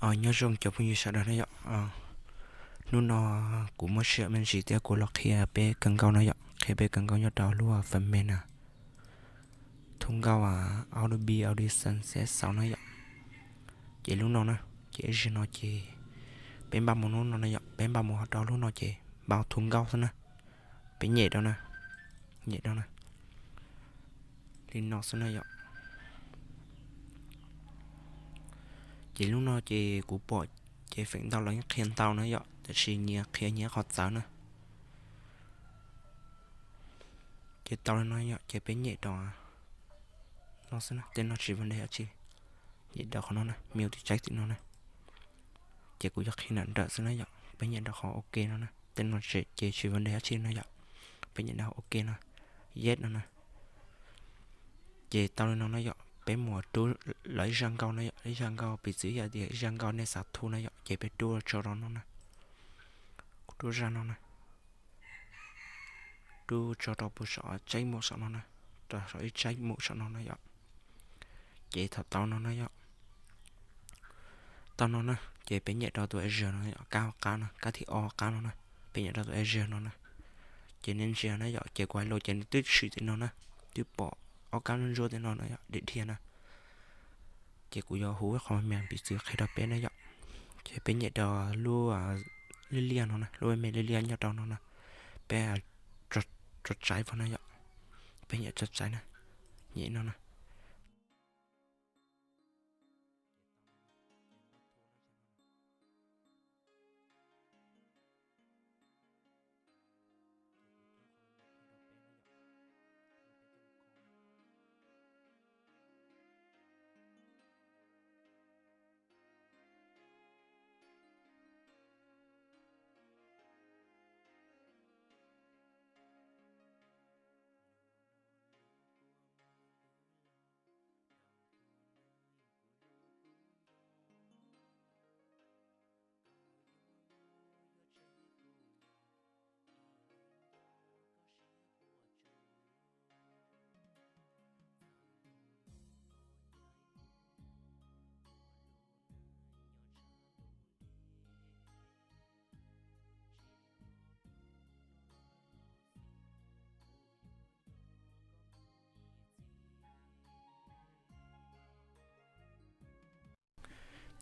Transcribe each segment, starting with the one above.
Os, nyob zoo cov phooj ywg sawv daws na yom. Hnub no kuv muab sij hawm me ntsis thiab kuv los qhia peb kawg nkaus na yom, qhia peb kawg nkaus nyob rau lub fam me na, thu nkauj Adobe Audition C S sáu na yom. Ces lub no na, ces ib zaug no ces peb npaj mus lub no na yom, peb npaj mus rau lub no ces npaj thu nkauj xwb na. Peb nyem rau na, nyem rau na, li no xwb na yom. Ces lub no ces kuv pom ces feem ntau los yeej qhia ntau na yom, tab sis nyias qhia nyias qhov txawv na. Ces tau li no yom, ces peb nyem rau no xwb na, tej no tsis ua ntev dab tsi. Nyem rau qhov no na, me tus tsaib tim no na. Ces kuv yuav qhia nram nrawm xwb na yom, peb nyem rau qhov OK no na, tej no ces tsis ua ntev dab tsi no yom. Peb nyem rau OK no, yes no na. Ces tau li no na yom, peb mus rub lawv ib zaj nkauj na yom, ib zaj nkauj piv txwv yam tias ib zaj nkauj nej xav thu na yom, ces peb rub tso rau no na. Kuv rub zaj no na, rub tso rau puag saum tsaib mus saum no na, rau saum ib tsaib mus saum no na yom. Ces thaum tau no na yom, tau no na, ces peb nyem rau tus Azure no yom, kab hauv qab no, kab thib ob qab no na, peb nyem rau tus Azure no na. Ces nej ntsia na yom, ces kuv hais los ces nws twb swm tim no na, twb pom ob kab ntsuab tim no na yom, dhia dhia na. Ces kuv yuav hu ib qho me piv txwv qhia rau peb na yom. Ces peb nyem rau lub liaj liaj no na, lub me liaj liaj nyob rau no na, peb tso tsaiv vog na yom, peb nyem tso tsaiv na, nyem no na.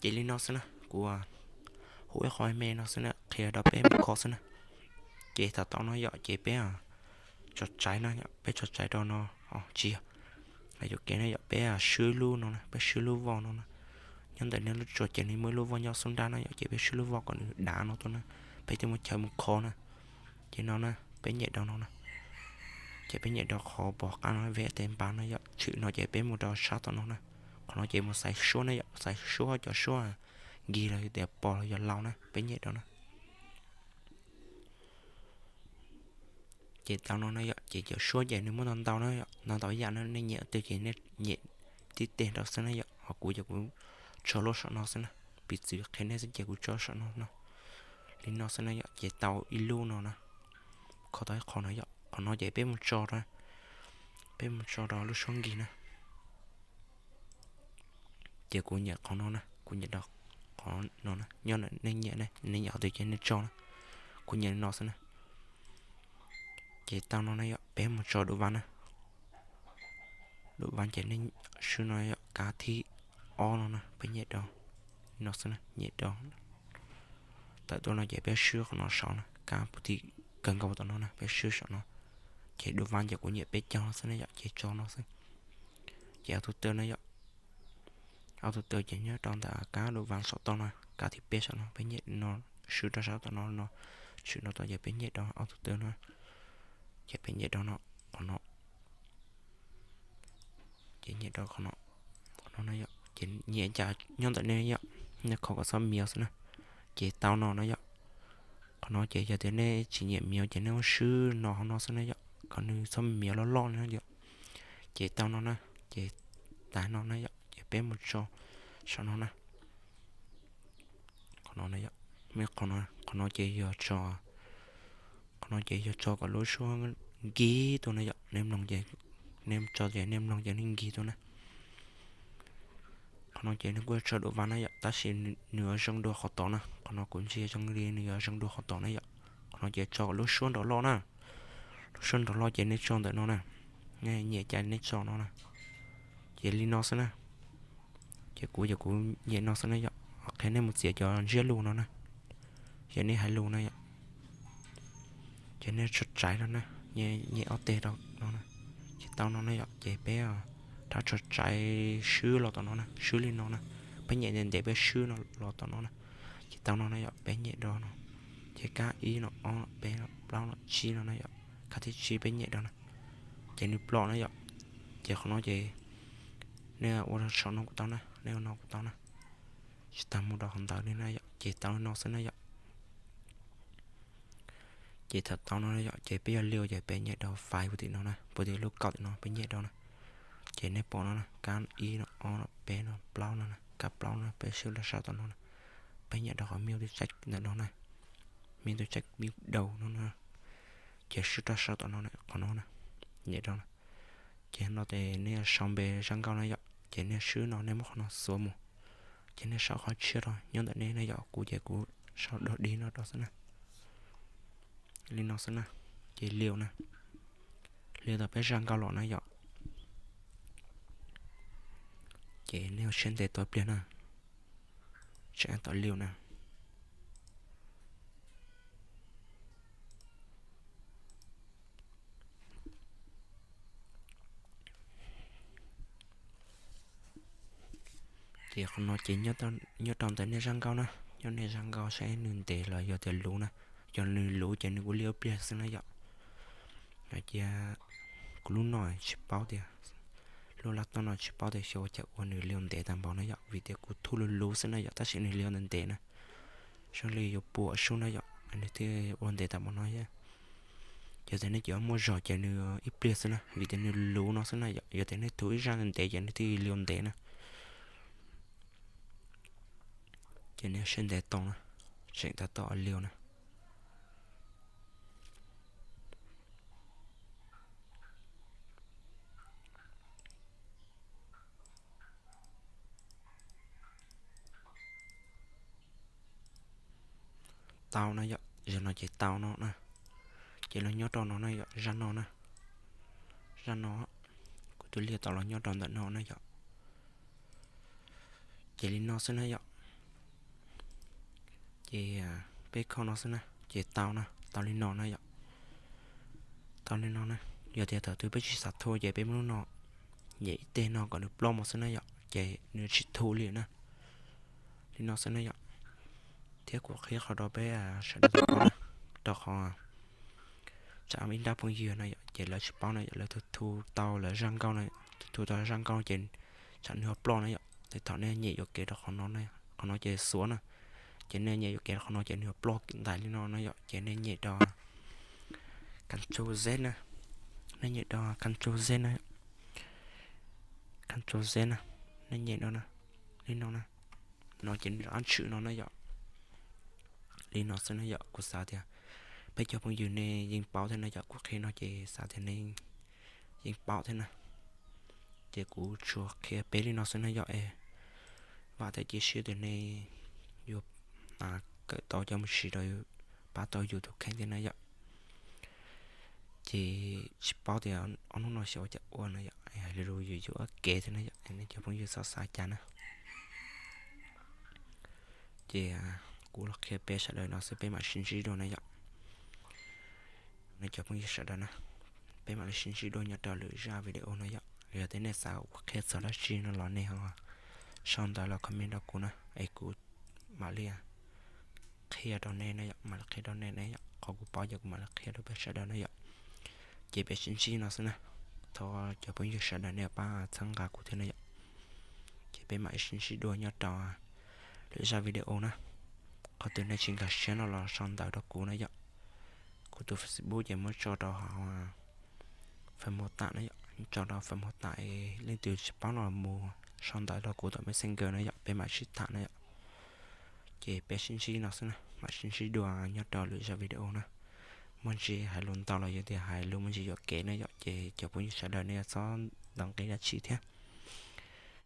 Ces li no xwb na, kuv hu ib qho me no xwb na, qhia rau peb mus kho xwb na. Ces thaum tau no yom, ces peb tso tsaiv no yom, peb tso tsaiv rau no, tsis yog, yuam kev no yom, peb swb lub no na, peb swb lub voj no na. Nyob ntawm nej lub tsua ces nws muaj ib lub voj nyob xub nrab no yom, ces peb swb lub voj kom nws dav no tuaj na, peb thiaj muaj chaw mus kho na. Ces no na, peb nyem rau no na, ces peb nyem rau qhov pom qab no ve tes npas no yom, tshwm no ces peb mus rau sab tom no na. Qhov no ces mus xaiv suab na yom, xaiv suab cov suab nkig los yog tias pos los yog laus na, peb nyem rau na. Ces tau no na yom, ces cov suab ces nws muaj ntau ntau na yom, ntau ntau yam na, nej nyiam twg ces nej nyem tib teg rau xwb na yom, ho kuv ces kuv tso lub saum no xwb na, piv txwv qhia nej xwb ces kuv tso saum no no. Li no xwb na yom, ces tau ib lub no na, kho tau ib qho no yom, qhov no ces peb mus tso rau, peb mus tso rau lub suab nkig na. Ces kuv nyem qhov no na, kuv nyem rau qhov no na, nyob nej nyiam, nej nyiam qhov twg ces nej tso na. Kuv nyem li no xwb na. Ces tau no na yom, peb mus tso dum vab na. Dum vab ces nej swb no yom, kab thib ob no na, peb nyem rau no xwb na, nyem rau. Tawm tuaj no ces peb swb qhov no saud na, kab puv thim kawg nkaus tom no na, peb swb saum no. Ces dum vab ces kuv nyem peb caug no xwb na yom, ces tso no xwb. Ces auto taw na yom, auto taw ces nyob rau ntawm kab dum vab saum toj no, kab thib peb saum no, peb nyem no, swb rau sab tom no no, tshwm no tau ces peb nyem rau auto taw no, ces peb nyem rau no, qhov no. Ces nyem rau qhov no, qhov no na yom, ces nyem cas nyob ntawm nej yom, nej kho kom txhob miav xwb na. Ces tau no na yom, qhov no ces yog tias nej tsis nyiam miav ces nej muab swb no hauv no xwb na yom, kom nws txhob miav loj loj na yom. Ces tau no na, ces tas no na yom, ces peb mus tso saum no na. Qhov no na yom, qhov no, qhov no ces yog tso, qhov no ces yog tso kom lub suab nkig tuaj na yom, nej mloog ces, nej tso ces nej mloog ces nej nkig tuaj na. Qhov Qhov no ces nws kuj yuav tso dua vas na yom, tab sis nws yuav zoo dua qhov tod na. Qhov no kuv ntsia zoo li nws yuav zoo dua qhov tod na yom. Qhov no ces tso lub suab nrov loj na. Lub suab nrov loj ces nej tso ntawm no na. Nej nyem cas nej tso no na. Ces li no xwb na. Ces kuv ces kuv nyem no xwb na yom, qhia nej mus txiav cov ntsiab lus no na. Ces nej hais lus na yom, ces nej tso tsaiv no na, nyem ob teg rau no na. Ces tau no na yom, ces peb rov tso tsaiv swb los tom no na, swb li no na. Peb nyem ntev ntev peb swb no los tom no na. Ces tau no na yom, peb nyem do no. Ces kab ib no, ob no, peb no, plaub no, tsib no na yom, kab thib tsib peb nyem do na. Ces nws plom na yom. Ces qhov no ces nej ua saum no kuj tau na, nej ua no kuj tau na. Tsis tas mus rau qhov ntawd li na yom, ces tau li no xwb na yom. Ces thaum tau no yom, ces peb yog liu ces peb nyem do fais puag tim no na, puag tim lub kaum tim no peb nyem do na. Ces nej pom no na, kab ib no, ob no, peb no, plaub no na, kab plaub no peb swb rau sab tom no na. Peb nyem rau qhov mute check ntawm no na, mute check mute down no na. Ces swb rau sab tom no na, qhov no na, nyem rau na. Ces no ces nej sau npe zaj nkauj na yom, ces nej swb no nej muab qhov no xuav mus. Ces nej sau qhov tshiab rau nyob ntawm nej na yom, kuv ces kuv sau dog dig no rau xwb na. Li no xwb na. Ces liu na, liu tau peb zaj nkauj los na yom. Ces nej ua siab ntev tos pliag na, tseem tau liu na. Ces qhov no ces nyob rau ntawm nej zaj nkauj na, nyob nej zaj nkauj saib nws ntev los yog tias luv na. Yog nws luv ces nws kuj liu ib pliag xwb na yom. Hais tias kuv lub no tsis paub tias, lub lab tob no tsis paub tias xyov ua cas ua nws liu ntev tag npaum no yom, vim tias kuv thuj luv luv xwb na yom, tab sis nws liu ntev ntev na. Zoo li yuav puas sub na yom, nws thiaj ua ntev tag npaum no thiab. Yog tias nej cov muaj zog ces nws ib pliag xwb na, vim tias nws luv no xwb na yom. Yog tias nej thuj ib zaj ntev ces nws thiaj liu ntev na. Ces nej siab ntev tos na, tseem tab tom liu na. Tau na yom, zaum no ces tau no na. Ces los nyob rau no na yom, zaj no na. Zaj no, kuv tus liaj tau los nyob rau ntawm no na yom. Ces li no xwb na yom. Ces peb kho no xwb na, ces tau na, tau li no na yom. Tau li no na, yog tias thaum twg peb tsis xav thuj ces peb muab lub no nyem ib teg no kom nws ploj mus xwb na yom, ces nws tsis thuj li na. Li no xwb na yom. Thiab kuv qhia qhov rau peb sawv daws tau paub na, rau qhov tsam ib nrab phooj ywg no yom, ces lawv tsis paub na yom, lawv tus thu tau lawv zaj nkauj na, tus thu tau zaj nkauj ces tsam nws ho ploj na yom. Ces thaum nej nyem yuam kev rau qhov no, qhov no ces xuav na, ces nej nyem yuam kev rau qhov no ces nws ho ploj ntais li no na yom, ces nej nyem rau Ctrl Z na, nej nyem rau Ctrl Z na, Ctrl Z na, nej nyem rau na, li no na, no ces nws rov qab tshwm no na yom. Li no xwb na yom, kuv xav tias peb cov phooj ywg nej yeej paub thiab na yom, kuv qhia no ces xav tias nej yeej paub thiab na. Ces kuv tsuas qhia peb li no xwb na yom es, vam thiab cia siab tias nej yuav kawm tau coj mus siv rau, pab tau yus tus kheej thiab na yom. Ces tsis paub tias ob hnub no xyov ua cas ua na yom, hais lus yus yuam kev thiab na yom, nej cov phooj ywg txhob xav cas na. Ces kuv los qhia peb sawv daws no xwb, peb mam sib ntsib dua na yom. Nej cov phooj ywg sawv daws na, peb mam li sib ntsib dua nyob rau lwm zaj video no yom. Yog tias nej xav kuv qhia txog dab tsi no los nej ho sau ntawv los comment rau kuv na, es kuv mam li qhia rau nej na yom, mam li qhia rau nej na yom, qhov kuv paub ces kuv mam li qhia rau peb sawv daws na yom. Ces peb sib ntsib no xwb na, thov cov phooj ywg sawv daws nej pab txhawb nqa kuv thiab na yom. Ces peb mam sib ntsib dua nyob rau lwm zaj video na. Qhov twg nej tsis nkag siab no los sau ntawv rau kuv na yom. Kuv tus Facebook ces muab tso rau hauv fem mos tam na yom, tso rau fem mos tam, leej twg tsis paub no mus sau ntawv rau kuv tom Messenger na yom, peb mam sib tham na yom. Ces peb sib ntsib no xwb na, mam sib ntsib dua nyob rau lwm zaj video na. Muaj ntsis hais lus ntau los yog tias hais lus muaj ntsis yuam kev na yom, ces cov phooj ywg sawv daws nej txhob ntaus nqi dab tsi thiab.